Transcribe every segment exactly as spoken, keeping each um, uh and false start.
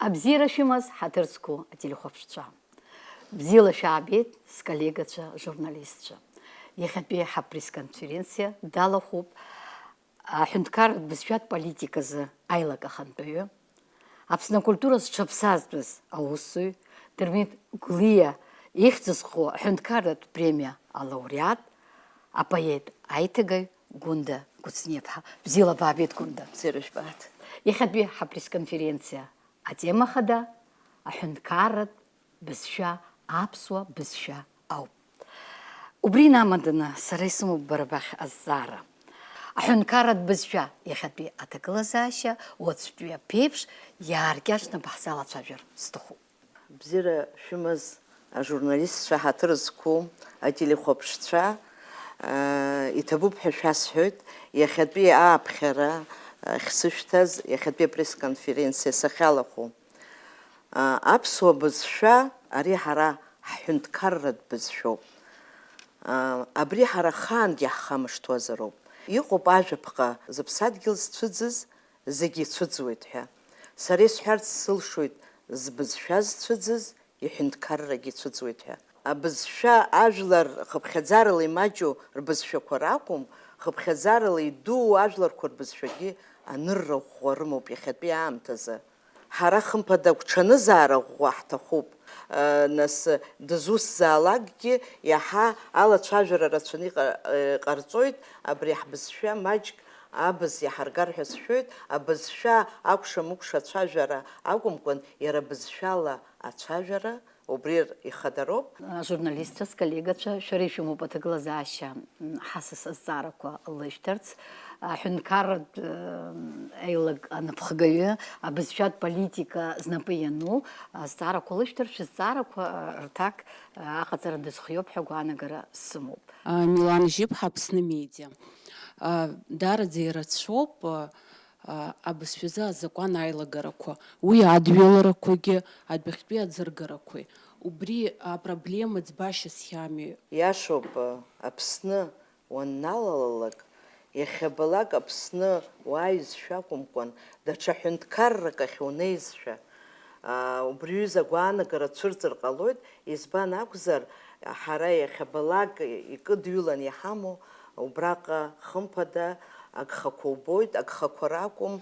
Абзиара шәымаз, ҳаҭыр зқәу ателехәаԥшцәа. Бзиала шәаабеит, сколлегацәа, журналистцәа. Иахьатәи ҳапресс-конференциа далахәуп аҳәынҭқарратә бызшәатә политиказы аилак ахантәаҩы, Аԥсны акультура зҽаԥсазтәыз аусзуҩ Дырмит Гәлиа ихьӡ зху аҳәынҭқарратә премиа алауреат, апоет аиҭагаҩ Гәында Гәыцниаԥҳа. Бзиала баабеит, Гәында. Бзиара жәбааит. Иахьатәи ҳапресс-конференциа атема хада аҳәынҭқарратә бызшәа, аԥсуа бызшәа ауп. Убри инамаданы сара исымоуп бара бахь азҵаара. Аҳәынҭқарратә бызшәа иахьатәи аҭагылазаашьа уаҵәтәи аԥеиԥш иааркьаҿны баҳзалацәажәар сҭахуп. Бзиара шәымаз, ажурналистцәа, ҳаҭыр зқәу ателехәаԥшцәа, аа, иҭабуп ҳәа шәасҳәоит, иахьатәи ааԥхьара ахьсышәҭаз, иахьатәи апресс-конференциа сахьалахәу. Аа, аԥсуа бызшәа, ари ҳара ҳҳәынҭқарратә бызшәоуп. Аа, абри ҳара ахаангьы ҳхамышҭуазароуп. Иҟоуп ажәаԥҟа, зыԥсадгьыл зцәыӡыз, зегьы ицәыӡуеит ҳәа. Сара исҳәарц сылшоит, збызшәа зцәыӡыз, иҳәынҭқаррагьы ицәыӡуеит ҳәа. Абызшәа ажәлар хыԥхьаӡарала имаҷу рбызшәақәа ракәым, хыԥхьаӡарала идуу ажәларқәа рбызшәагьы анырра ӷәӷәа рымоуп иахьатәи аамҭазы. Ҳара, хымԥада, агәҽанызаара ӷәӷәа ҳҭахуп. Нас дызусзаалакгьы иаҳа алацәажәара рацәаны иҟа-, иҟарҵоит, абри ҳбызшәа маҷк абз иаҳаргар ҳәа сшәоит, абызшәа акәша-мыкәша ацәажәара акәымкәан, иара бызшәала ацәажәара убри ихадароуп. Ажурналистцәа, сколлегацәа, шәара ишәымоуп аҭагылазаашьа, м, ҳасас азҵаарақәа лышәҭарц. Аҳәынҭқарратә, м, еилак анаԥхгаҩы, абызшәатә политика знапы иану азҵаарақәа лышәҭар, шәызҵаарақәа, а, рҭак, а, аҟаҵара дазхиоуп ҳәа агәаанагара сымоуп. А, Милана Жьыԥҳа, Аԥсны Медиа. А, даараӡа ирацәоуп, а, а, абызшәазы азакәан аилагарақәа, уи адҩаларақәагьы, адәахьтәи аӡыргарақәеи. Убри апроблема ӡбашьас иамҩу. Иашоуп, а, Аԥсны уанналалалак, иахьабалак Аԥсны уааизшәа акәымкәан, даҽа ҳәынҭқаррак ахь унеизшәа, аа, убри аҩыза агәаанагара цәырҵыр ҟалоит, избан акәзар, ҳара иахьабалак икыдҩылан иҳамоу убраҟа, хымԥада, агхақәа убоит, агхақәа ракәым,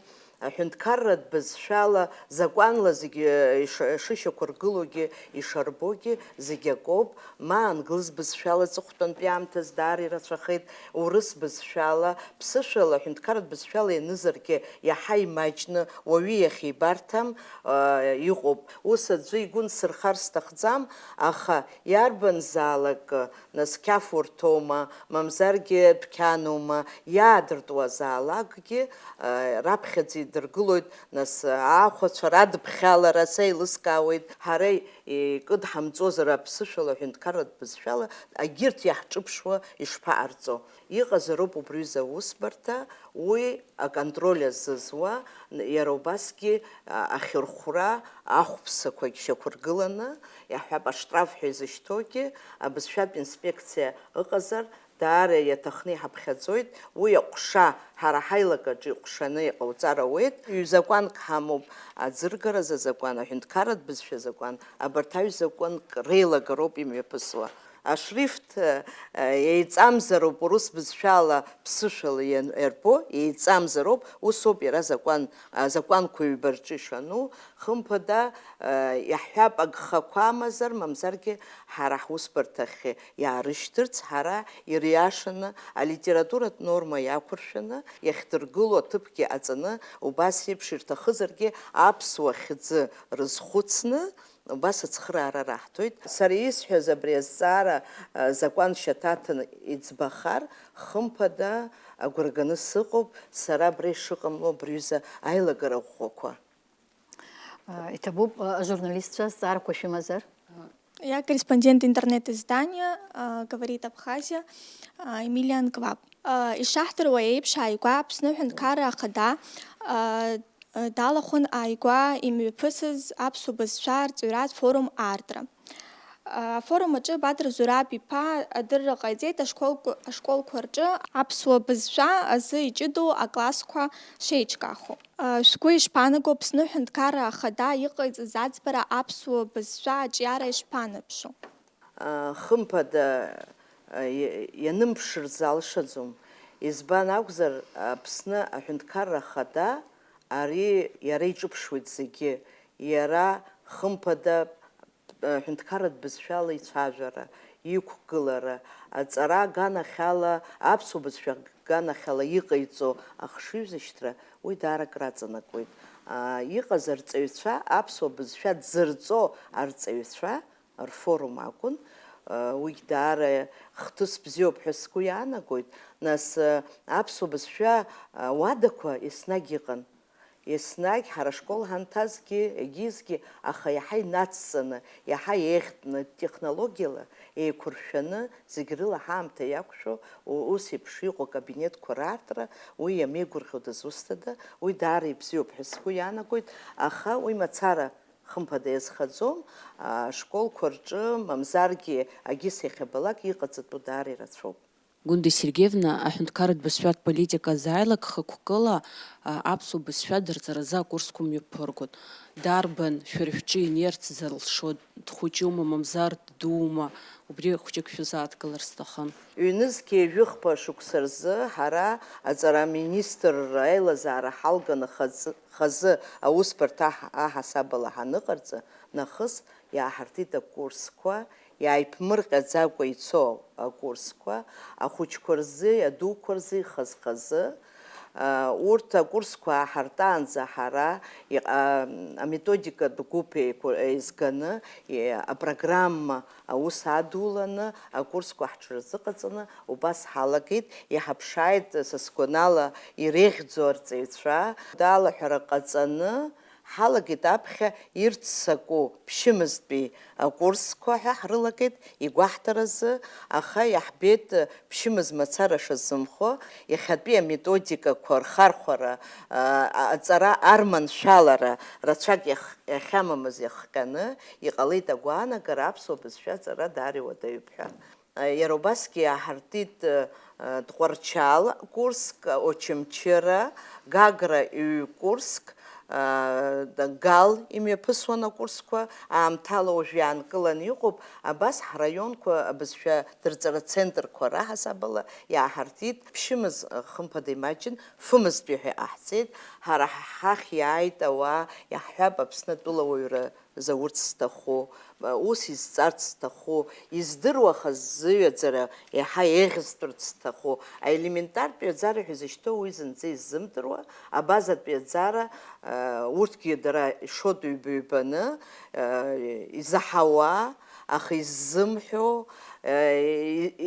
аҳәынҭқарратә бызшәала, закәанла зегьы иша-, шышьақәыргылоугьы, ишарбогьы зегь акоуп, ма англыз бызшәала аҵыхәтәантәи аамҭаз даара ирацәахеит, урыс бызшәала, ԥсышәала, ҳәынҭқарратә бызшәала ианызаргьы иаҳа имаҷны, уаҩы иахьибарҭам, а, иҟоуп. Ус аӡәы игәы нсырхар сҭахӡам, аха иарбанзаалак, нас қьафурҭоума, мамзаргьы дәқьанума, иаадыртуазаалакгьы, а, раԥхьаӡа идыргылоит, нас аахәацәа радыԥхьалара сеилыскаауеит, ҳара икыдҳамҵозар аԥсышәала, ҳәынҭқарратә бызшәала, агьырҭ иаҳҿыԥшуа ишԥаҟарҵо? Иҟазароуп убри аҩыза аусбарҭа, уи аконтроль азызуа, иара убасгьы, а, ахьырхәра ахәԥсақәагь шьақәыргыланы, иаҳҳәап, аштраф ҳәа изышьҭоугьы, абызшәатә инспекциа ыҟазар, даара иаҭахны иҳаԥхьаӡоит, уи аҟәша ҳара ҳаилакаҿы иҟәшаны иҟауҵар ауеит. Ҩ-закәанк ҳамоуп, аӡыргаразы азакәан, аҳәынҭқарратә бызшәа азакәан, абарҭ аҩ-закәанк реилагароуп имҩаԥысуа. Ашрифт, э, еиҵамзароуп, урыс бызшәала, ԥсышәала иан-, иарбо, еиҵамзароуп, усоуп иара азакәан, азакәанқәа ҩба рҿы ишану, хымԥада, э, иаҳҳәап, агхақәа амазар, мамзаргьы ҳара ҳусбарҭахь иаарышьҭырц, ҳара ириашаны, алитературатә норма иақәыршәаны, иахьдыргыло аҭыԥгьы аҵаны, убас еиԥш ирҭахызаргьы аԥсуа хьӡы рызхәыцны, убас ацхыраара раҳҭоит. Сара исҳәаз абри азҵаара, а, закәан шьаҭаҭан иӡбахар, хымԥада, агәра ганы сыҟоуп, сара абра ишыҟамло абри аҩыза аилагара ӷәӷәақәа. А, иҭабуп, а, ажурналистцәа, зҵаарақәа шәымазар? Я корреспондент интернет-издания, а, «Говорит Абхазия», а, Эмилия Анкваб. А, ишаҳдыруа еиԥш, ааигәа Аԥсны Аҳәынҭқарра Ахада, а, далахәын ааигәа имҩаԥысыз аԥсуа бызшәа арҵаҩратә форум аартра. Афорум аҿы Бадра Зураб-иԥа адырра ҟаиҵеит ашкол-, ашколқәа рҿы аԥсуа бызшәа азы иҷыдоу аклассқәа шеиҿкаахо. Шәгәы ишԥаанаго, Аԥсны Аҳәынҭқарра Ахада иҟаиҵаз аӡбара аԥсуа бызшәа аҿиара ишԥанаԥшу? Хымԥада, иа-, ианымԥшырц алшаӡом. Избан акәзар, Аԥсны Аҳәынҭқарра Ахада ари иара иҿыԥшуеит зегьы. Иара, хымԥада, ҳәынҭқарратә бызшәала ицәажәара, иқәгылара, аҵара аганахьала, аԥсуа бызшәа аганахьала иҟаиҵо ахшыҩзышьҭра, уи даара акраҵанакуеит. Иҟаз арҵаҩцәа, аԥсуа бызшәа дзырҵо арҵаҩцәа рфорум акәын. Уигь даара хҭыс бзиоуп ҳәа сгәы иаанагоит. Нас, аԥсуа бызшәа уадақәа еснагь иҟан. Еснагь ҳара ашкол ҳанҭазгьы, егьизгьы, аха иаҳа инацҵаны, иаҳа еиӷьтәны, технологиала еиқәыршәаны, зегь рыла ҳаамҭа иақәшәо, у-, ус еиԥш иҟоу акабинетқәа раартра, уи иамеигәырӷьо дызусҭада? Уи даара ибзиоуп ҳәа сгәы иаанагоит, аха уи мацара, хымԥада, иазхаӡом, ашколқәа рҿы, мамзаргьы, агьыс иахьабалак иҟаҵатәу даара ирацәоуп. Гунда Сергеевна аҳәынҭқарратә бызшәатә политика азааилак хықәкыла аԥсуа бызшәа дырҵаразы акурсқәа мҩаԥыргон. Дарбан шәара шәҿы инеирц залшо, дхәыҷума, мамзар ддуума, убри хәҷык шәазааҭгылар сҭахын. Ҩнызқьи жәыхԥа шықәса рзы ҳара аҵара аминистрра аилазаара ҳалганы хазы, хазы аусбарҭа аҳ-, аҳасабала ҳаныҟарҵа, нахыс иааҳартит акурсқәа, иааиԥмырҟьаӡакәа ицо акурсқәа, ахәыҷқәа рзы, адуқәа рзы ихаз-хазы, урҭ акурсқәа ааҳартаанӡа ҳара иҟ-, а, аметодикатә гәыԥ еиқәа-, еизганы, и-, апрограмма аус адуланы, акурсқәа ҳҽырзыҟаҵаны убас ҳалагеит, иҳаԥшааит, са сгәанала, иреиӷьӡоу арҵаҩцәа, далаҳәара ҟаҵаны, Ҳалагеит аԥхьа ирццакуа ԥшьымызтәи акурсқәа ҳәа ҳрылагеит игәаҳҭаразы, аха иаҳбеит ԥшьымыз мацара шазымхо, иахьатәи аметодикақәа рхархәара, а, аҵара арманшәалара рацәак иах-, иахьамамыз иахҟьаны, иҟалеит агәаанагара аԥсуа бызшәа аҵара даара иуадаҩуп ҳәа. Иара убасгьы иааҳартит Тҟәарчал курск, Очамчыра, Гагра ҩ-курск, Гал имҩаԥысуан акурсқәа, аамҭала уажә иаанкыланы иҟоуп, абас ҳраионқәа абызшәа дырҵара центрқәа раҳасабала иааҳартит, ԥшьымыз, хымԥада имаҷын, фымызтәи ҳәа иҟаҳҵеит, ҳара ҳахь иааит ауаа, иаҳҳәап, Аԥсны атәылауаҩра заурц зҭаху, ус изҵарц зҭаху, издыруа хазы зыҩаӡара иаҳа еиӷьызтәырц зҭаху, аелементартә ҩаӡара ҳәа изышьҭоу уи зынӡа иззымдыруа, абазатә ҩаӡара, урҭгьы дара ишоит ҩба-ҩбаны, изаҳауа, аха иззымҳәо,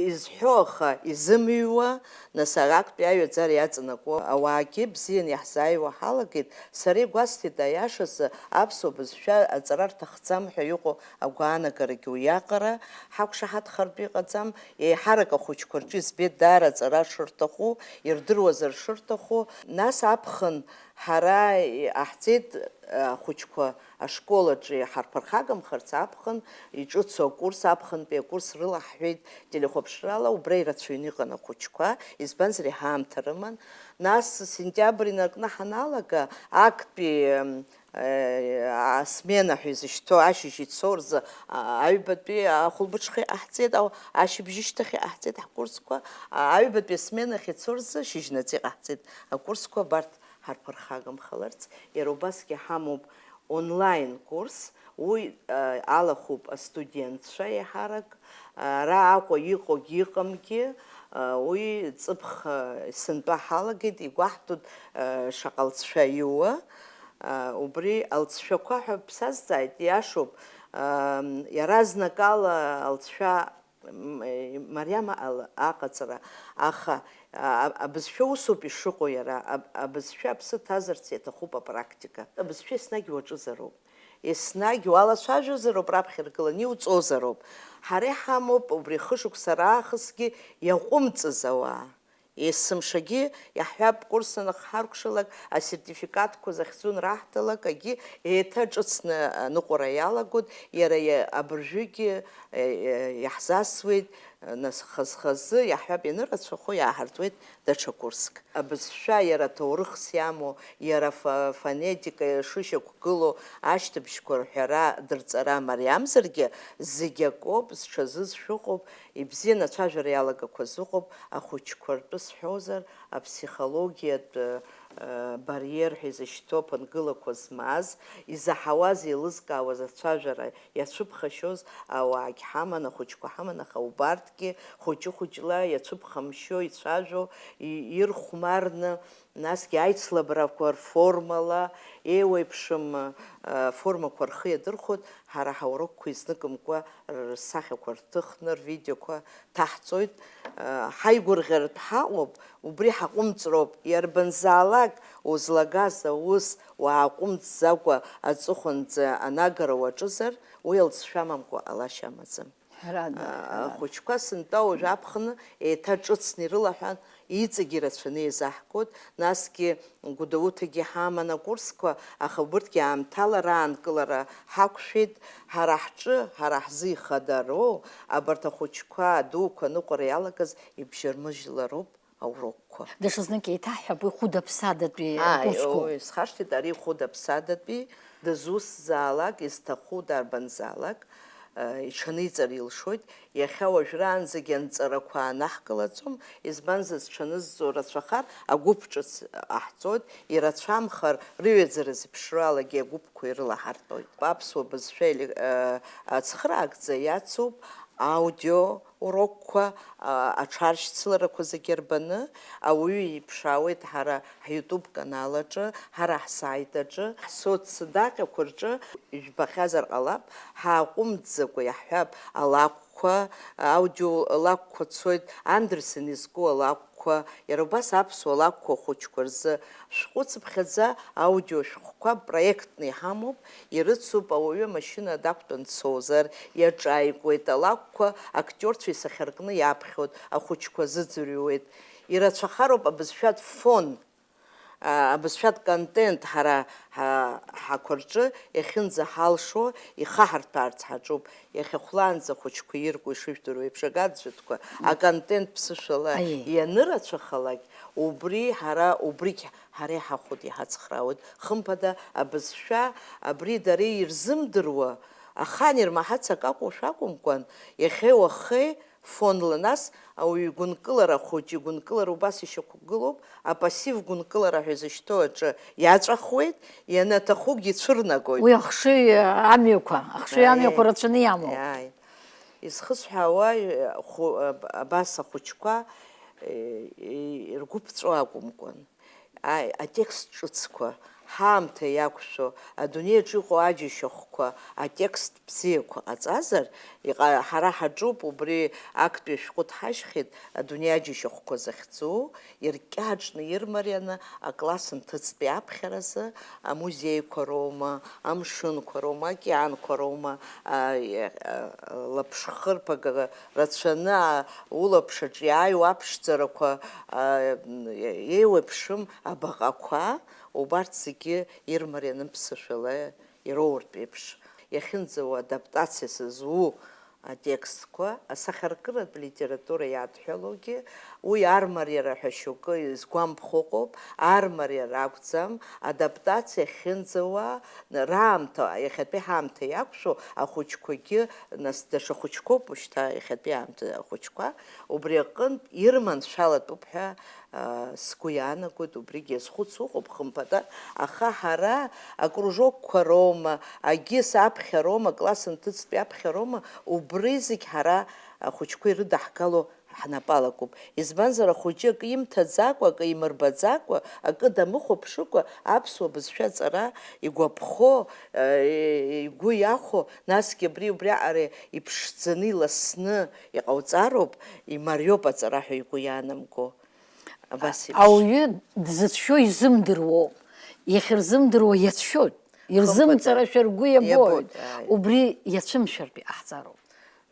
изҳәо, аха изымҩуа, нас, актәи аҩаӡара иаҵанакуа ауаагьы бзианы иаҳзааиуа ҳалагеит. Сара игәасҭеит, аиашазы, аԥсуа бызшәа аҵара рҭахӡам ҳәа иҟоу агәаанагарагьы уиаҟара ҳақәшаҳаҭхартә иҟаӡам. Еиҳарак ахәыҷқәа рҿы избеит даара аҵара шырҭаху, ирдыруазар шырҭаху. Нас аԥхын ҳара иҟаҳҵеит, ахәыҷқәа ашкол аҿы иҳарԥырхагамхарц аԥхын иҿыцу акурс, аԥхынтәи акурс рылаҳҳәеит телехәаԥшрала, убра ирацәаҩны иҟан ахәыҷқәа, избанзар, иаҳа аамҭа рыман. Нас сентиабр инаркны ҳаналага, актәи, э, асмена ҳәа изышьҭоу ашьыжь ицо рзы, а, аҩбатәи ахәылбыҽха иҟаҳҵеит, ау-, ашьыбжьышьҭахь иҟаҳҵеит ҳкурсқәа, а, аҩбатәи асмена ахь ицо рзы шьыжьнаҵы иҟаҳҵеит акурсқәа абарҭ ҳарԥырхагамхаларц, иара убасгьы ҳамоуп онлайн курс, уи, а, алахәуп астудентцәа еиҳарак, а, ара Аҟәа иҟоугьы иҟамгьы, а, уи ҵыԥх, а, сынтәа ҳалагеит, игәаҳҭоит, а, шаҟа лҵшәа иуа, а, убри алҵшәақәа ҳәа бсазҵааит, иашоуп, а, иаразнакала алҵшәа М-, э, мариама ала аҟаҵара, аха, а, а, абызшәа усоуп ишыҟоу иара, аб-, абызшәа аԥсы ҭазарц иаҭахуп апрактика. Абызшәа еснагь уаҿызароуп. Еснагь уалацәажәозароуп, раԥхьа иргыланы иуҵозароуп. Ҳара иҳамоуп убри хышықәса раахысгьы иаҟәымҵыз ауаа. Есымшагьы, иаҳҳәап, курс аныхҳаркәшалак, асертификатқәа захьӡу анраҳҭалак, агьи еиҭа ҿыцны аныҟәара иалагоит, иара иа-, абыржәгьы, е, е, иаҳзасуеит, нас хаз-хазы, иаҳҳәап, ианырацәахо, иааҳартуеит даҽа курск. Абызшәа иара ҭоурыхс иамоу, иара фо-, фонетика шышьақәгылоу, ашьҭыбжьқәа рҳәара, дырҵара мариамзаргьы, зегь акоуп, зҽазызшәа ыҟоуп, ибзианы ацәажәара иалагақәаз ыҟоуп, ахәыҷқәа ртәы сҳәозар, аԥсихологиатә, э, бариер ҳәа изышьҭоу аԥынгылақәа змаз, изаҳауаз, еилызкаауаз ацәажәара иацәыԥхашьоз ауаагь ҳаман, ахәыҷқәа ҳаман, аха убарҭгьы хәыҷы-хәыҷла иацәыԥхамшьо, ицәажәо, и-, ирхәмарны, насгьы аицлабрақәа рформала, еиуеиԥшым, э, формақәа рхы иадырхәоит, ҳара ҳаурокқәа изныкымкәа рсахьақәа рҭыхны, рвидеоқәа ҭаҳҵоит. Э, ҳаигәырӷьаратә ҳаҟоуп, убри ҳаҟәымҵроуп, иарбанзаалак узлагаз аус уааҟәымҵӡакәа аҵыхәанӡа анагара уаҿызар, уи алҵшәа амамкәа ҟалашьа амаӡам. Ҳәарада, А, ҳәарада. Ахәыҷқәа сынтәа уажә аԥхны еиҭа ҿыцны ирылаҳәан, иҵегьы ирацәаны еизаҳгоит, насгьы Гәдоуҭагьы ҳаман акурсқәа, аха убырҭгьы аамҭала раанкылара ҳақәшәеит, ҳара ҳҿы, ҳара ҳзы ихадароу, абарҭ ахәыҷқәа, адуқәа аныҟәара иалагаз ибжьармыжьлароуп аурокқәа. Даҽазнык еиҭаҳҳәап уи хәыда-ԥсадатәи Ааи, акурсқәоуп. Ой, исхашҭит, ари хәыда-ԥсадатәи, дызусзаалак, изҭаху дарбанзаалак, э, иҽаниҵар илшоит. Иахьа уажәраанӡагьы анҵарақәа аанаҳкылаӡом, избанзар, зҽанызҵо рацәахар, агәыԥ ҿыц ҟаҳҵоит, ирацәамхар, рыҩаӡара зеиԥшроу алагьы агәыԥқәа ирылаҳартәоит. Аԥсуа бызшәа еле-, э, ацхыраагӡа иацуп, аудио урокқәа, а, аҽаршьцыларақәа зегьы рбаны, ауаҩы иԥшаауеит ҳара ҳYouTube канал аҿы, ҳара ҳсайт аҿы, ҳсоцдаҟьақәа рҿы, ижәбахьазар ҟалап, ҳааҟәымҵӡакәа иаҳҳәап, алакәқәа, аудио лакәқәа цоит, Андерсен изку алакәқәа, иара убас аԥсуа лакәқәа хәыҷқәа рзы. Шәхәыцыԥхьаӡа, аудио шәҟәқәа проектны иҳамоуп, ирыцуп, ауаҩы амашьына дақәтәан дцозар, иаҿааикуеит алакәқәа, актиорцәа исахьаркны иаԥхьоит, ахәыҷқәа зыӡырҩуеит. Ирацәахароуп абызшәатә фон, а, абызшәатә контент ҳара ҳа-, ҳақәа рҿы иахьынӡаҳалшо, ихаҳарҭәаарц ҳаҿуп. Иахьа хәлаанӡа ахәыҷқәа ирку, ишыжәдыруа еиԥш, агаӡәатәқәа, аконтент ԥсышәала Аиеи. Ианырацәахалак, убри ҳара, убригь ҳара иҳахәоит, иҳацхраауеит. Хымԥада, абызшәа абри дара ирзымдыруа, ахаан ирмаҳац акы акәушәа акәымкәан, иахьеи уахеи фонла, нас ауаҩы игәынкылара хәыҷы, игәынкылара убас ишьақәгылоуп, апассив гәынкылара ҳәа изышьҭоу аҿы иаҵәахуеит, ианаҭахугьы ицәырнагоит. Уи ахшыҩ амҩақәа, ахшыҩ Аиеи. Амҩақәа рацәаны иамоуп. Иааит. Изхысҳәаауа, хәы-, аб-, абас ахәыҷқәа, е, е, ргәы ԥҵәо акәымкәан, аи, атекст ҿыцқәа, ҳаамҭа иақәшәо, адунеиаҿ иҟоу аџьашьахәқәа, атекст бзиақәа ҟаҵазар, иҟа-, ҳара ҳаҿуп, убри актәи ашәҟәы дҳашьхьеит, адунеи аџьашьахәқәа захьӡу, иркьаҿны, ирмарианы акласс нҭыҵтәи аԥхьаразы, амузеиқәа роума, амшынқәа роума, аокеанқәа роума, а, е-, а, лаԥшхырԥага рацәаны, а, улаԥш аҿы иааиуа аԥшӡарақәа, а, еиуеиԥшым абаҟақәа, убарҭ зегьы ирмарианы ԥсышәала ироуртә еиԥш, иахьынӡауа адаптациа сызу атекстқәа, асахьаркыратә литература иадҳәалоугьы, уи армариара ҳәа шьоукы изгәамԥхо ыҟоуп, армариара акәӡам, адаптациа ахьынӡауа, раамҭа, иахьатәи ҳаамҭа иақәшәо ахәыҷқәагьы, нас даҽа хәыҷқәоуп шьҭа иахьатәи аамҭа ахәыҷқәа, убри аҟынтә ирманшәалатәуп ҳәа, а, сгәы иаанагоит, убригьы иазхәыцуа ыҟоуп, хымԥада, аха ҳара акружокқәа роума, агьыс аԥхьа роума, акласс нҭыҵтәи аԥхьа роума, убри зегь ҳара ахәыҷқәа ирыдаҳгало ҳнапы алакуп. Избанзар, ахәыҷы акы имҭаӡакәа, акы имырбаӡакәа, акы дамыхәаԥшыкәа аԥсуа бызшәа аҵара игәаԥхо, э, игәы иахәо, насгьы абри убриаҟара иԥшӡаны, иласны иҟауҵароуп, имариоуп аҵара ҳәа игәы иаанамго. Абас еиԥш. Ауаҩы дзыцәшәо изымдыруоу, иахьырзымдыруа иацәшәоит. Ирзымҵарашәа ргәы иабоит. Иабоит, ааи. Убри иацәымшәартә иҟаҳҵароуп.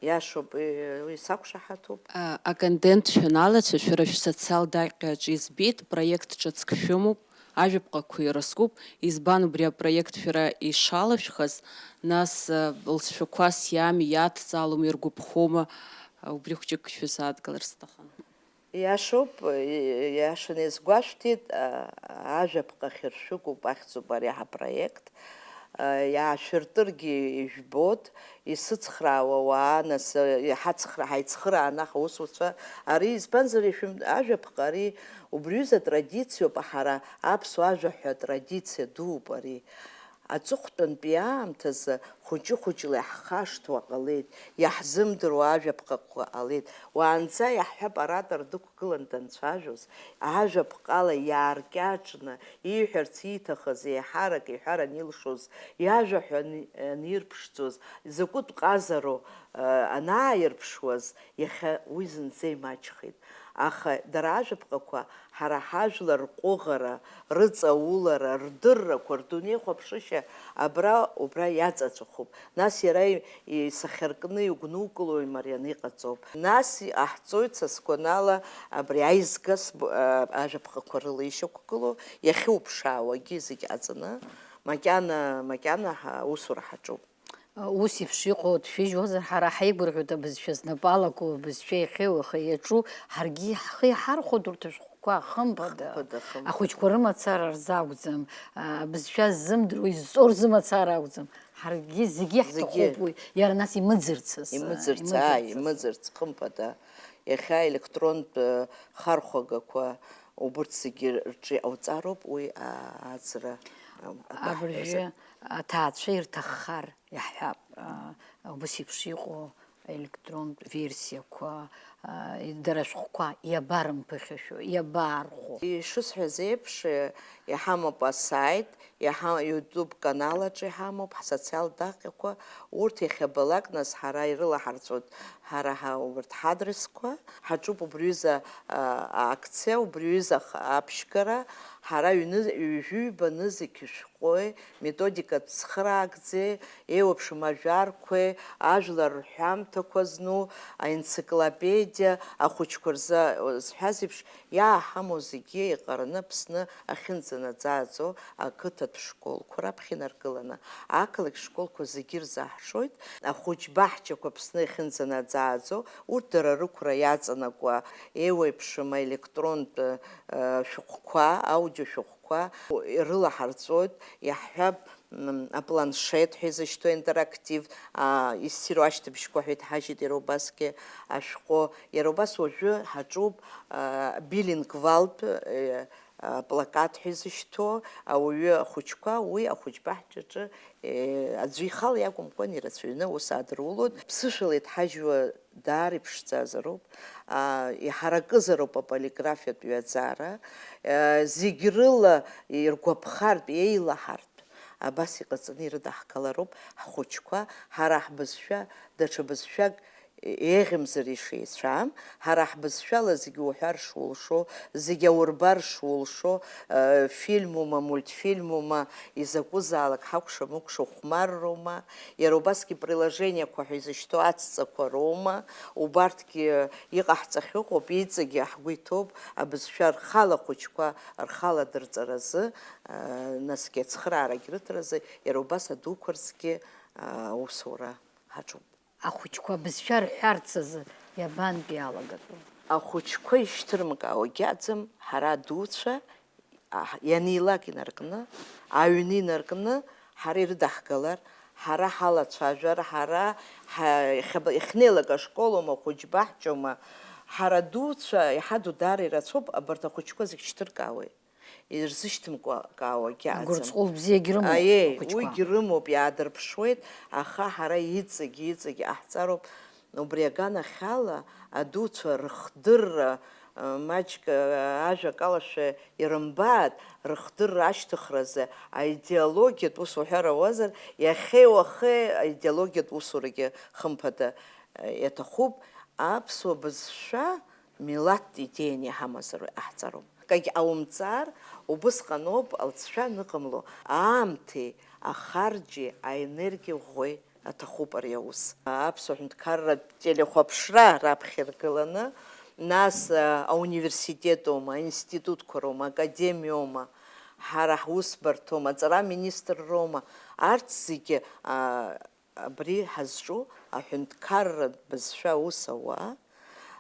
Иашоуп, уи сақәшаҳаҭуп. Аконтент шәаналацәа, шәара шәсоциал даҟьаҿ избеит, проект ҿыцк шәымоуп, ажәаԥҟақәа ирызкуп. Избан убри апроект шәара ишалашәхаз, нас лҵшәақәас иами, иадҵалома, иргәаԥхома, убри хәҷык шәзааҭгылар сҭахын. Иашоуп, иашаны иазгәашәҭеит, ажәаԥҟа хьыршәыгуп, ахьӡуп ари ҳапроект. Иаашәыртыргьы ижәбоит, исыцхраауа уаа, нас, иҳацхра-, ҳаицхырааны аха усуцәа ари, избанзар, ишәым-, ажәаԥҟа ари убриҩыза традициоуп, ҳара аԥсуа ажәа ҳәа традициа дууп ари. Аҵыхәтәантәи аамҭазы хәыҷы-хәыҷла иаҳхашҭуа ҟалеит, иаҳзымдыруа ажәаԥҟақәа ҟалеит. Уаанӡа иаҳҳәап, аратор дықәгылан данцәажәоз, ажәаԥҟала иааркьаҿны, ииҳәарц ииҭахыз еиҳарак иҳәар анилшоз, иажәа ҳәа ани-, анирԥшӡоз, закәытә ҟазароу, ы, анааирԥшуаз, иахьа уи зынӡа имаҷхеит. Аха дара ажәаԥҟақәа ҳара ҳажәлар рҟәыӷара, рыҵаулара, рдыррақәа, рдунеихәаԥшышьа абра, убра иаҵаҵәахуп. Нас иара и-, исахьаркны игәнукыло имарианы иҟаҵоуп. Нас иҟаҳҵоит, са сгәанала, абри аизга сб-, а, ажәаԥҟақәа рыла ишьақәгылоу, иахьуԥшаауагьы зегь ҟаҵаны, макьана, макьана ҳа-, аусура ҳаҿуп. Ус еиԥш иҟоу дшәыжьуазар, ҳара ҳаигәырӷьоит абызшәа знапы алаку, абызшәа иахьеи уахеи иаҿу, ҳаргьы ҳхы иҳархәоит урҭ ашәҟәқәа, хымԥада. Хымԥада, хымԥада. Ахәыҷқәа рымацара рзы акәӡам, а, абызшәа ззымдыруа изҵо рзымацара акәӡам. Ҳаргьы зегьы Зегьы. Иаҳҭахуп уи, иара нас имыӡырцыз, а, Имыӡырц, ааи, имыӡырцыз. Имыӡырц, хымԥада. Иахьа електронтә, э, хархәагақәа убырҭ зегьы рҿы иҟауҵароуп уи, а, аӡра, а, атәы ҳҳәозар. Абыржәы аҭаацәа ирҭаххар. Иаҳҳәап, а, убыс еиԥш иҟоу електронтә версиақәа, а, дара ашәҟәқәа иабарымԥыхьашәо, иабаархәо? Ишысҳәаз еиԥш, иҳамоуп асаит, иҳа-, YouTube канал аҿы иҳамоуп, ҳсоциалтә даҟьақәа, урҭ иахьабалак нас ҳара ирылаҳарҵоит, ҳара ҳа-, убарҭ ҳадресқәа, ҳаҿуп убриҩыза, а, акциа, убриҩыза х-, аԥшьгара, ҳара ҩны-, ҩажәи ҩба нызқь шәҟәи, методикатә цхыраагӡеи, еиуеиԥшым ажәарқәеи, ажәлар рҳәамҭақәа зну аенциклопедиа, ахәыҷқәа рзы зҳәаз еиԥш, иааҳамоу зегьы еиҟараны Аԥсны ахьынӡанаӡааӡо ақыҭатә школқәа раԥхьа инаргыланы, ақалақь школқәа зегьы ирзаҳшоит, ахәыҷ баҳчақәа Аԥсны иахьынӡанаӡааӡо, урҭ дара рықәра иаҵанакуа, еиуеиԥшым аелектронтә, э, шәҟәқәа, аудиошәҟәқәа, Қәа ирылаҳарҵоит, иаҳҳәап, м, апланшет ҳәа изышьҭоу интерактив, а, иссиру ашьҭыбжьқәа ҳәа иҭҳажьит иара убасгьы ашәҟәы. Иара убас уажәы ҳаҿуп, а, билингвалтә, э, а, плакат ҳәа изышьҭоу, ауаҩы ахәыҷқәа уи ахәыҷбаҳчаҿы, э, аӡәы ихала иакәымкәан ирацәаҩны аус аадырулоит. Ԥсышәала иҭҳажьуа Даара иԥшӡазароуп, аа, иҳаракызароуп аполиграфиатә ҩаӡара, аа, зегь рыла иргәаԥхартә, еилаҳартә, абас иҟаҵаны ирыдаҳгалароуп ҳхәыҷқәа, ҳара ҳбызшәа даҽа бызшәак еиӷьымзар ишеицәам, ҳара ҳбызшәала зегь уҳәар шулшо, зегь аурбар шулшо, э, фильмума, мультфильмума, изакәызаалак ҳакәша-мыкәша хәмарроума, иара убасгьы приложениақәа ҳәа изышьҭоу аҵәцақәа роума, убарҭгьы иҟаҳҵахьоу ыҟоуп, иҵегьы ҳгәы иҭоуп, абызшәа рхала ахәыҷқәа рхала адырҵаразы, э, насгьы ацхыраарагь рыҭаразы, иара убас адуқәа рзгьы, э, аусура ҳаҿуп. Ахәыҷқәа абызшәа рҳәарц азы иабантәи иалагатәу? Ахәыҷқәа ишьҭырмкаауагьы аӡам, ҳара адуцәа, аҳ-, ианеилак инаркны, аҩны инаркны, ҳара ирыдаҳгалар, ҳара ҳалацәажәар, ҳара ҳа-, иахьаба-, иахьнеилак ашколума, хәыҷбаҳчоума, ҳара адуцәа иҳаду даара ирацәоуп, абарҭ ахәыҷқәа зегь шьҭыркаауеи? Ирзышьҭымкаауагьы аӡам. Агәырҵҟәыл бзиагьы рымоуп. Аиеи, ахәыҷқәа. Уигьы рымоуп, иаадырԥшуеит, аха ҳара иҵегь, иҵегь иҟаҳҵароуп, убри аганахьала адуцәа рыхдырра, э, маҷк, э, ажәакалашәа ирымбааит, рыхдырра ашьҭыхразы аидеологиатә ус уҳәар ауазар, иахьеи уахеи аидеологиатә усурагьы хымԥада, э, иаҭахуп, аԥсуа бызшәа милаҭтә идеианы иҳамазар иҟаҳҵароуп. Акагь ҟаумҵар, убысҟаноуп алҵшәа аныҟамло, аамҭеи, ахарџьи, аенергиеи ӷәӷәеи аҭахуп ари аус. Аԥсуа ҳәынҭқарратә телехәаԥшра раԥхьа иргыланы, нас, а, ауниверситетума, аинститутқәа роума, академиоума, ҳара ҳусбарҭоума, аҵара министрроума, арҭ зегьы, а, абри ҳазҿу аҳәынҭқарратә бызшәа аус ауа,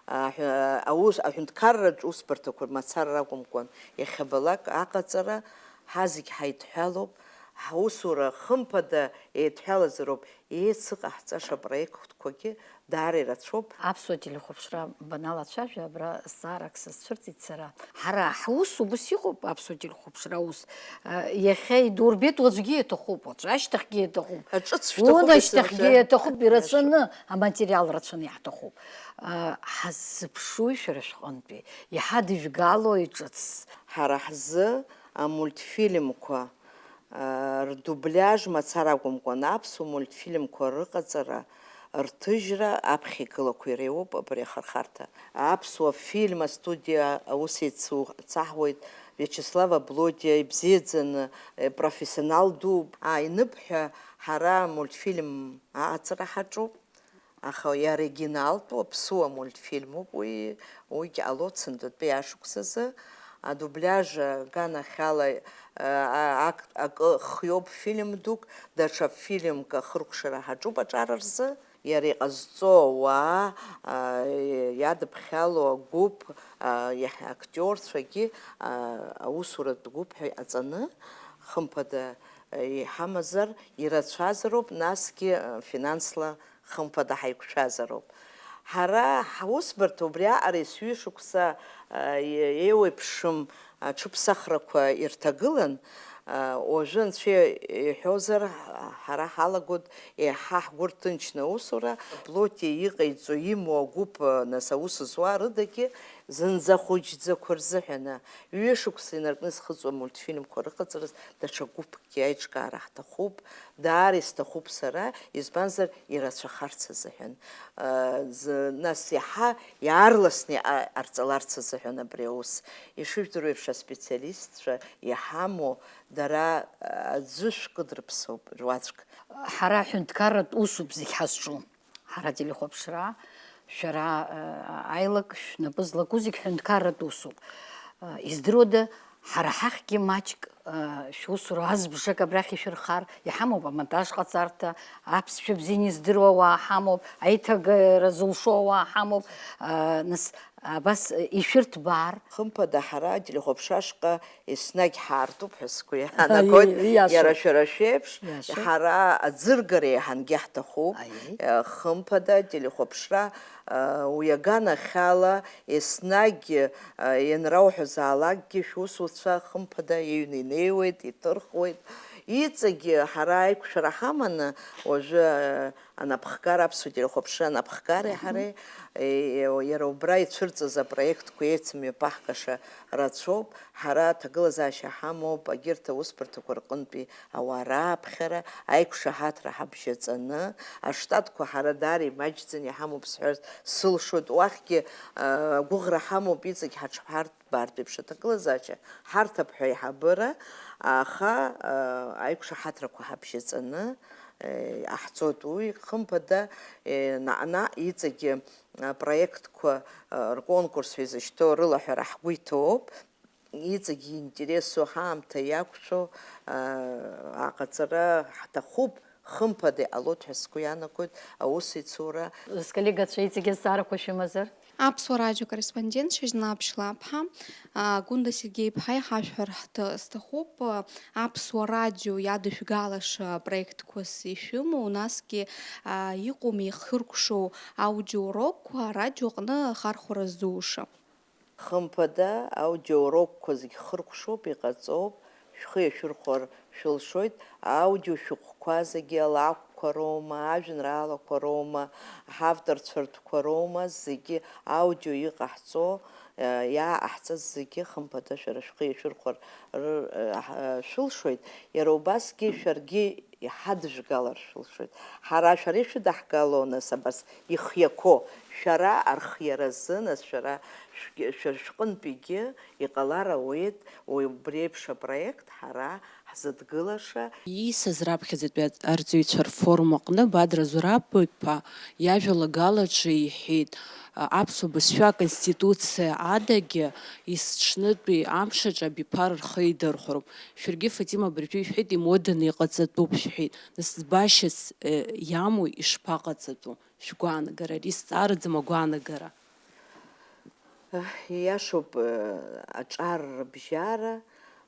аҳәа-, аус, аҳәынҭқарратә усбарҭақәа мацара ракәымкәан, иахьабалак аҟаҵара, ҳазегь ҳаидҳәалоуп, ҳусура хымԥада еидҳәалазароуп, еицыҟаҳҵаша апроектқәагьы даара ирацәоуп. Аԥсуа телехәаԥшра баналацәажәа, абра зҵаарак сызцәырҵит сара. Ҳара ҳус убас иҟоуп, аԥсуа телехәаԥшра аус. Э, иахьа идурбеит, уаҵәгьы иаҭахуп, уаҵәы ашьҭахьгьы иаҭахуп. Аҿыц шәҭахуп, Унашьҭахьгьы иаҭахуп, ирацәаны, аматериал рацәаны иаҳҭахуп. Э, ҳаззыԥшуи шәара шәҟынтәи? Иҳадыжәгалои ҿыц? Ҳара ҳзы амультфильмқәа, а, рдубляж мацара акәымкәан, аԥсуа мультфильмқәа рыҟаҵара, рҭыжьра аԥхьа игылақәа иреиуоуп абри ахырхарҭа. Аԥсуа фильм астудиа аус еицу-, еицаҳуеит Виачеслав Аблодиа ибзиаӡаны, э, профессионал дууп. Ааи, ныбҳәа ҳара амультфильм аҟаҵара ҳаҿуп. Аха иоригиналтәу аԥсуа мультфильмуп уи, уигь ҟалоит сынтәатәи ашықәсазы. Адубляж аганахьала, а, а, ак-, акы хиоуп фильм дук, даҽа фильмк ахыркәшара ҳаҿуп аҿар рзы. Иара иҟазҵо ауаа, а, иадыԥхьало агәыԥ, а, иаҳ-, актиорцәагьы, а, аусуратә гәыԥ ҳәа иҟаҵаны, хымԥада, а, иҳамазар, ирацәазароуп, насгьы, а, финансла хымԥада ҳаиқәшәазароуп. Ҳара ҳусбарҭа убриаҟара есҩы шықәса, а, е-, еиуеиԥшым аҽыԥсахрақәа ирҭагылан, а, уажәы анцәа иҳәозар, ҳара ҳалагоит еиҳа ҳгәы рҭынчны аусура, Плотиа иҟаиҵо, имоу агәыԥ, а, нас аус зуа рыдагьы зынӡа хәыҷӡақәа рзыҳәаны, ҩышықәса инаркны зхыҵуа амультфильмқәа рыҟаҵараз даҽа гәыԥ Аеиҿкаара ҳҭахуп, даара исҭахуп сара, избанзар, ирацәахарц азыҳәан. Ы, зы-, нас иаҳа иаарласны иҟа-, ҟарҵаларц азыҳәан абри аус. Ишыжәдыруа еиԥш, аспециалистцәа иҳамоу дара, ы, аӡәы шәкыдрыԥсоуп, руаӡәк. Ҳара ҳәынҭқарратә усуп зегь ҳазҿу. Ҳара телехәаԥшра, шәара, э, аилак шәнапы злаку зегь ҳәынҭқарратә усуп. Э, издыруада, ҳара ҳахьгьы маҷк, э, шәусура азбжак абрахь ишәырхар, иҳамоуп амонтаж ҟаҵарҭа, аԥсшәа бзианы издыруа ауаа ҳамоуп, аиҭагара зылшо ауаа ҳамоуп, э, нас, абас, э, ишәырҭбаар. Хымԥада, ҳара ателехәаԥшра ашҟа еснагь ҳаартуп ҳәа сгәы иаанагоит. Аиеи, ииашоуп. Иара шәара шәеиԥш, ииашоуп, ҳара аӡыргара еиҳангьы ҳҭахуп. Аиеи. Э, хымԥада, ателехәаԥшра, э, уи аганахьала еснагь, э, ианрауҳәозаалакгьы шәусуцәа хымԥада иҩны инеиуеит, иҭырхуеит. Иҵегьы ҳара аиқәшәара ҳаманы уажәы, э, анапхгара, аԥсуа телехәаԥшра анапхгареи ҳареи, э, иара убра ицәырҵыз апроектқәа еицымҩаԥаҳгаша рацәоуп. Ҳара аҭагылазаашьа ҳамоуп, агьырҭ аусбарҭақәа рҟынтәи ауаа рааԥхьара, аиқәшаҳаҭра ҳабжьаҵаны, аштатқәа ҳара даара имаҷӡаны иҳамоуп сҳәарц сылшоит, уахьгьы, а, агәыӷра ҳамоуп, иҵегь ҳаҽҳарҭбаартә еиԥш аҭагылазаашьа ҳарҭап ҳәа аиҳабыра, аха, а, аиқәшаҳаҭрақәа ҳабжьаҵаны, е, иҟаҳҵоит уи, хымԥада, е, наҟ-наҟ иҵегьы апроектқәа, а, рконкурс ҳәа изышьҭоу рылаҳәара ҳгәы иҭоуп. Иҵегь иинтересу, ҳаамҭа иақәшәо, аа, аҟаҵара ҳҭахуп, хымԥада иҟалоит ҳәа сгәы иаанагоит аусеицура. Сколлегацәа иҵегь азҵаарақәа шәымазар? Аԥсуа радио акорреспондент Шьыжьнлаԥшь Лаԥҳа, аа, Гәында Сергеи-иԥҳа, иҳашәҳәар ҳҭа-, сҭахуп, аа, Аԥсуа радио иадышәгалаша апроектқәас ишәымоу, насгьы, аа, иҟоуми ихыркәшоу аудиоурокқәа арадио аҟны ахархәара ззуша. Хымԥада, аудиоурокқәа зегь хыркәшоуп, иҟаҵоуп, шәхы иашәырхәар шәылшоит, аудиошәҟәқәа зегьы алакәқәа роума, ажәеинраалақәа роума, ҳавторцәа ртәқәа роума, зегьы аудио иҟаҳҵо, э, иааҟаҳҵаз зегьы, хымԥада, шәара шәхы иашәырхәар ры-, э, ҳ-, э, шәылшоит, иара убасгьы шәаргьы иҳадыжәгалар шәылшоит. Ҳара шәара ишәыдаҳгало, нас, абас ихиақәо, Шәара архиаразы, нас, шәара шәгьы-, шәара шәҟынтәигьы иҟалар ауеит, уи, убри еиԥш апроект ҳара ҳзыдгылаша. Иисыз раԥхьаӡатәи арҵаҩцәа рфорум аҟны Бадра Зураб-иԥа иажәалагалаҿы иҳәеит, аԥсуа бызшәа аконституциа адагьы есыҽнытәи амшаҿы абиԥара рхы идырхәароуп. Шәаргьы, Фатима, абыржәы ишәҳәеит, имоданы иҟаҵатәуп шәҳәеит. Нас ӡбашьас, э, иамоу ишԥаҟаҵатәу? Шәгәаанагара, ари сҵаараӡам агәаанагара. Иашоуп, э, аҿар рыбжьара,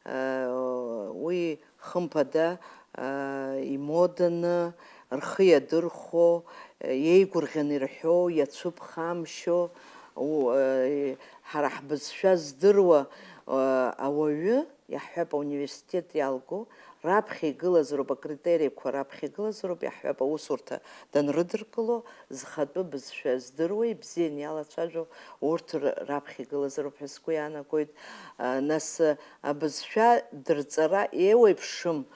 э, уи хымԥада, э, имоданы, рхы иадырхәо, э, иеигәырӷьаны ирҳәо, иацәыԥхамшьо, у-, э, ҳара ҳбызшәа здыруа, э, ауаҩы, иаҳҳәап, ауниверситет иалго, раԥхьа игылазароуп, акритериқәа раԥхьа игылазароуп, иаҳҳәап, аусурҭа данрыдыркыло, зхатәы бызшәа здыруа, ибзианы иалацәажәо, урҭ р-, раԥхьа игылазароуп ҳәа сгәы иаанагоит. А, нас, а, абызшәа дырҵара еиуеиԥшым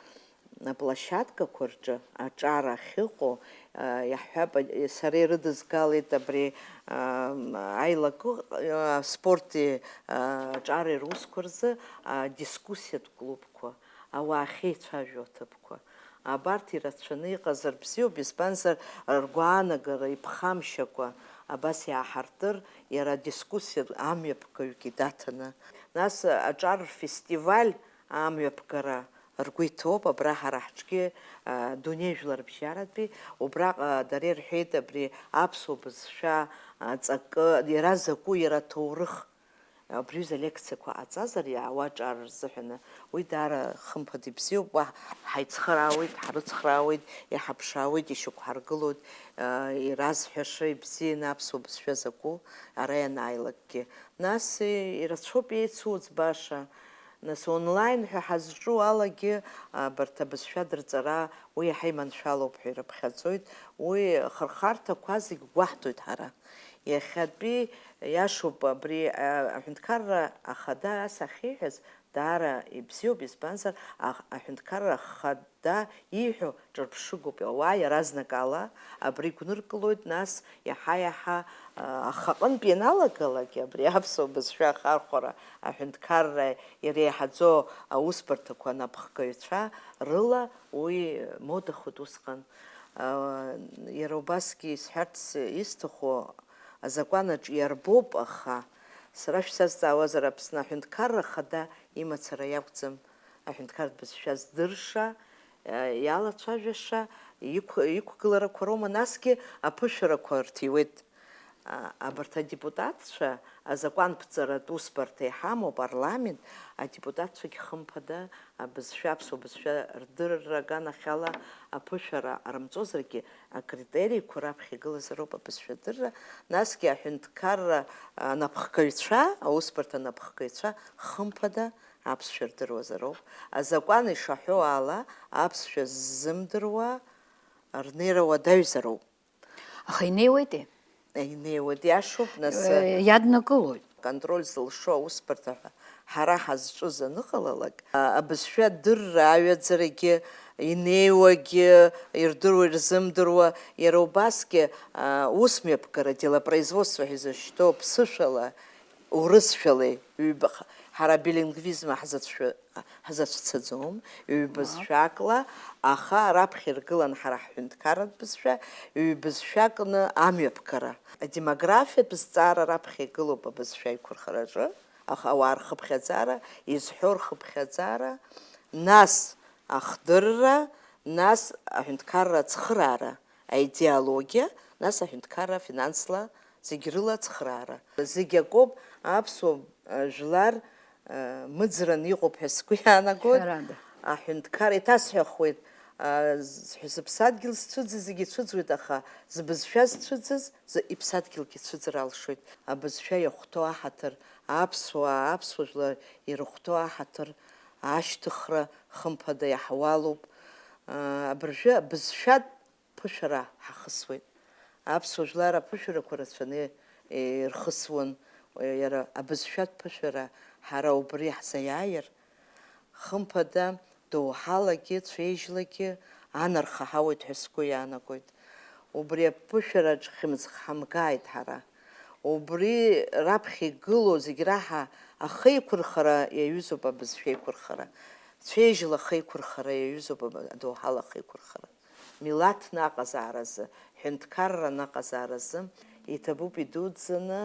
аплощадкақәа рҿы аҿар ахьыҟоу, а, иаҳҳәап, а, сара ирыдызгалеит абри, а, аилакы-, а, спорти, а, аҿари русқәа рзы, а, дискуссиатә клубқәа, ауаа ахьеицәажәо аҭыԥқәа. Абарҭ ирацәаны иҟазар бзиоуп, избанзар, ргәаанагара иԥхамшьакәа абас иааҳартыр, иара адискуссиа амҩаԥгаҩгьы даҭаны. Нас аҿар рфестиваль амҩаԥгара ргәы иҭоуп, абра ҳара ҳҿгьы, а, дунеижәлар бжьаратәи, убраҟа дара ирҳәеит абри аԥсуа бызшәа, а, ҵакы, иара закәу, иара аҭоурых. Абри аҩыза алекциақәа ҟаҵазар, иаауа аҿар рзыҳәаны, уи даара хымԥада ибзиоуп, уа ҳаицхраауеит, ҳрыцхраауеит, иҳаԥшаауеит, ишьақәҳаргылоит, а, иразҳәаша ибзианы аԥсуа бызшәа закәу ара ианааилакгьы. Нас, ирацәоуп еицуц баша. Нас онлайн ҳәа ҳазҿу алагьы, абарҭ абызшәа дырҵара уи иаҳа иманшәалоуп ҳәа ирыԥхьаӡоит. Уи ахырхарҭақәа зегь гәаҳҭоит ҳара. Иахьатәи, иашоуп, абри, а, аҳәынҭқарра ахада ас ахьиҳәаз даара ибзиоуп, избанзар, аҳ-, аҳәынҭқарра ахада ииҳәо ҿырԥшыгоуп, ауаа иаразнакала абри гәныркылоит, нас иаҳа-иаҳа, а, ахаҟынтә ианалагалак, абри аԥсуа бызшәа ахархәара аҳәынҭқарра иреиҳаӡоу аусбарҭақәа анапхгаҩцәа рыла уи модахоит усҟан. А, иара убасгьы исҳәарц исҭаху, азакәанаҿ иарбоуп, аха сара шәсазҵаауазар, Аԥсны аҳәынҭқарра хада имацара иакәӡам, аҳәынҭқарратә бызшәа здырша, а, иалацәажәаша, иқә-, иқәгыларақәа роума, насгьы аԥышәарақәа рҭиуеит. А, абарҭ адепутатцәа, азакәанԥҵаратә усбарҭа иҳамоу апарламент, адепутатцәагь хымԥада абызшәа, аԥсуа бызшәа рдырра аганахьала аԥышәара ҟарымҵозаргьы, акритериқәа раԥхьа игылазароуп абызшәа адырра, насгьы аҳәынҭқарра анапхгаҩцәа, аусбарҭа анапхгаҩцәа хымԥада аԥсшәа рдыруазароуп. Азакәан ишаҳәо ала, аԥсшәа ззымдыруа рнеира уадаҩзароуп. Аха инеиуеитеи? Инеиуеит, иашоуп, нас. Э, иаднакылоит. Контроль зылшо аусбарҭа ҳәа ҳара ҳазҿыз аныҟалалак, а, абызшәа адырра аҩаӡарагьы, инеиуагьы, ирдыруа, ирзымдыруа, иара убасгьы, а, усмҩаԥгара, делопроизводство ҳәа изышьҭоу аԥсышәала, урысшәалеи ҩбаха, ҳара абилингвизм ҳзацәшәа-, ҳзацәцаӡом, ҩбызшәакла, аха раԥхьа иргылан ҳара ҳҳәынҭқарратә бызшәа, ҩбызшәакны амҩаԥгара. Адемографиатә зҵаара раԥхьа игылоуп абызшәа аиқәырхараҿы, аха ауаа рхыԥхьаӡара, изҳәо рхыԥхьаӡара, нас ахдырра, нас аҳәынҭқарра ацхыраара. Аидеологиа, нас аҳәынҭқарра финансла зегь рыла ацхыраара. Зегь акоуп, аԥсуа, а, жәлар, а, мыӡраны иҟоуп ҳәа сгәы иаанагоит. Ҳәарада. Аҳәынҭқар еиҭасҳәахуеит, а, з-, зыԥсадгьыл зцәыӡыз зегьы ицәыӡуеит, аха збызшәа зцәыӡыз з-, иԥсадгьылгьы цәыӡыр алшоит. Абызшәа иахәҭоу аҳаҭыр, аԥсуаа, аԥсуа жәлар ирыхәҭоу аҳаҭыр, ашьҭыхра хымԥада иаҳуалуп. А, абыржәы абызшәатә ԥышәара ҳахысуеит. Аԥсуа жәлар аԥышәарақәа рацәаны ирхысуан, иара абызшәатә ԥышәара ҳара убри ҳзаиааир, хымԥада, доуҳалагьы, цәеижьлагьы анарха ҳауеит ҳәа сгәы иаанагоит. Убри аԥышәараҿ хьымӡӷ ҳамгааит ҳара. Убри раԥхьа игылоу зегь раҳа ахеиқәырхара иаҩызоуп абызшәеиқәырхара. Цәеижьла ахеиқәырхара иаҩызоуп адоуҳала ахеиқәырхара. Милаҭны аҟазааразы, ҳәынҭқарраны аҟазааразы иҭабуп идуӡӡаны,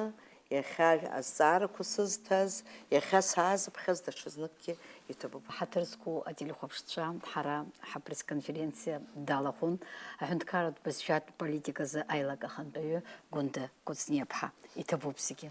иахьа азҵаарақәа сызҭаз, иахьа саазыԥхьаз даҽазныкгьы иҭабуп. Ҳаҭыр зқәу ателехәаԥшцәа, ҳара ҳапресс-конференциа далахәын аҳәынҭқарратә бызшәатә политиказы аилак ахантәаҩы Гәында Кәыҵниаԥҳа. Иҭабуп зегьы.